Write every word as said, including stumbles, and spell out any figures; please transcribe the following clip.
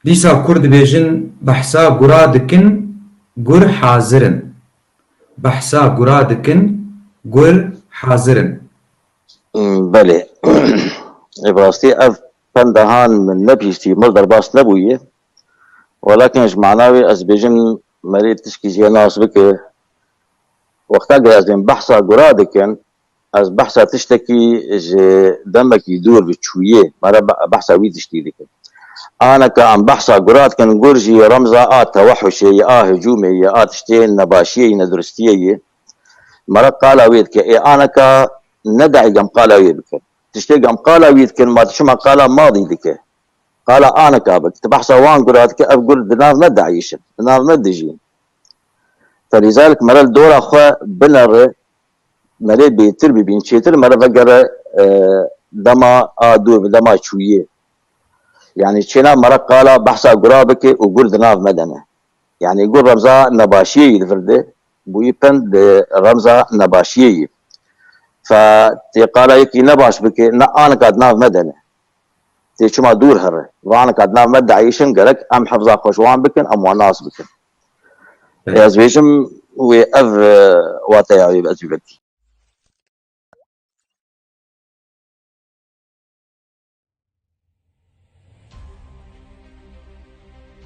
Dîsa kur dibêjin behsa gura dikin, gur hazir in. Behsa gura dikin, gur hazir in. Belê. Ê, bi rastî ev pendehan min nebihîstî, mir derbas nebûye. Welakin ji mana wê ez bêjim merê tişkî jê nas bike. Wexta ku ez dêm behsa gura dikin, ez behsa tiştekî ji demekî dûr bi çûyê, mere be-, behsa wî tiştî dikim. Aneka em behsa gura dikin, gur jî remza a tewehuşê ye, a hicûmê ye, a tiştê nebaşiyê ye, neduristiyê ye. Mere qala wê dike. Ê aneka ne daî em qala wê bikin. Tiştê em qala wî dikin, ma tu çima qala madî dike? Qala aneka bik. Tu behsa wan gura dike, ev gur di nav me daîş in, di nav me dijîn. Felîzalik mere li dora xwe binere, mere bêtir bibîn, çêtir mere vegere, e, dema a dûr bi dema çûyê. Yani çêna mere qala behsa gura bike û gur di nav me de ne. Yani gur remza nebaşiyê yî li vir de, bûyî pend di remza nebaşiyê yî. Fe tê qala yekî nebaş bike, ne aneka di nav me de ne. Tê çima dûr here. Ve aneka di nav me daîş in, gerek em hefza xwe ji wan bikin, em wan nas bikin. Ê, ez bêjim wê ev, e, wateya wê bi ez wî vekî.